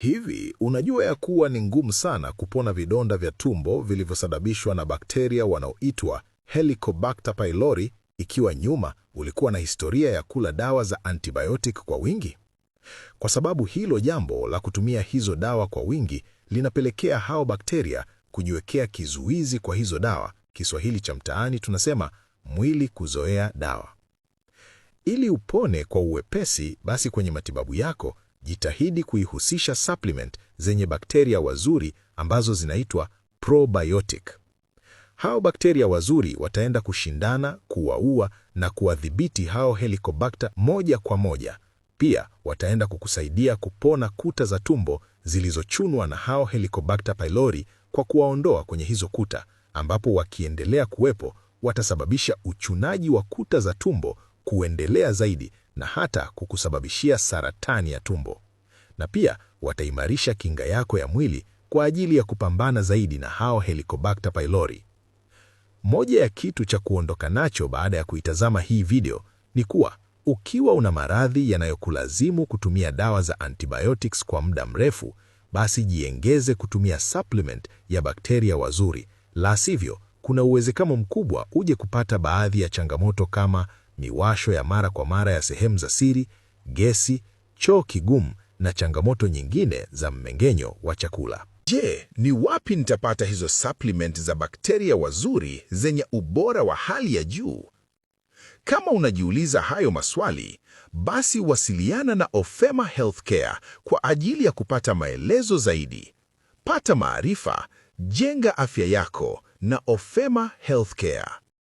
Hivi unajua ya kuwa ni ngumu sana kupona vidonda vya tumbo vilivyosababishwa na bakteria wanaoitwa Helicobacter pylori ikiwa nyuma ulikuwa na historia ya kula dawa za antibiotic kwa wingi? Kwa sababu hilo jambo la kutumia hizo dawa kwa wingi linapelekea hao bakteria kujiwekea kizuizi kwa hizo dawa. Kiswahili cha mtaani tunasema mwili kuzoea dawa. Ili upone kwa uwepesi, basi kwenye matibabu yako jitahidi kuihusisha supplement zenye bakteria wazuri ambazo zinaitwa probiotic. Hao bakteria wazuri wataenda kushindana, kuwaua na kuwadhibiti hao Helicobacter moja kwa moja. Pia wataenda kukusaidia kupona kuta za tumbo zilizochunwa na hao Helicobacter pylori kwa kuwaondoa kwenye hizo kuta, ambapo wakiendelea kuwepo watasababisha uchunaji wa kuta za tumbo kuendelea zaidi na hata kukusababishia saratani ya tumbo. Na pia wataimarisha kinga yako ya mwili kwa ajili ya kupambana zaidi na hao Helicobacter pylori. Moja ya kitu cha kuondoka nacho baada ya kuitazama hii video ni kuwa ukiwa una maradhi yanayokulazimu kutumia dawa za antibiotics kwa muda mrefu, basi jiengeze kutumia supplement ya bakteria wazuri, la sivyo kuna uwezekano mkubwa uje kupata baadhi ya changamoto kama miwasho ya mara kwa mara ya sehemu za siri, gesi, choo kigumu na changamoto nyingine za mmeng'enyo wa chakula. Je, ni wapi nitapata hizo supplement za bakteria wazuri zenye ubora wa hali ya juu? Kama unajiuliza hayo maswali, basi wasiliana na Ofema Healthcare kwa ajili ya kupata maelezo zaidi. Pata maarifa, jenga afya yako na Ofema Healthcare.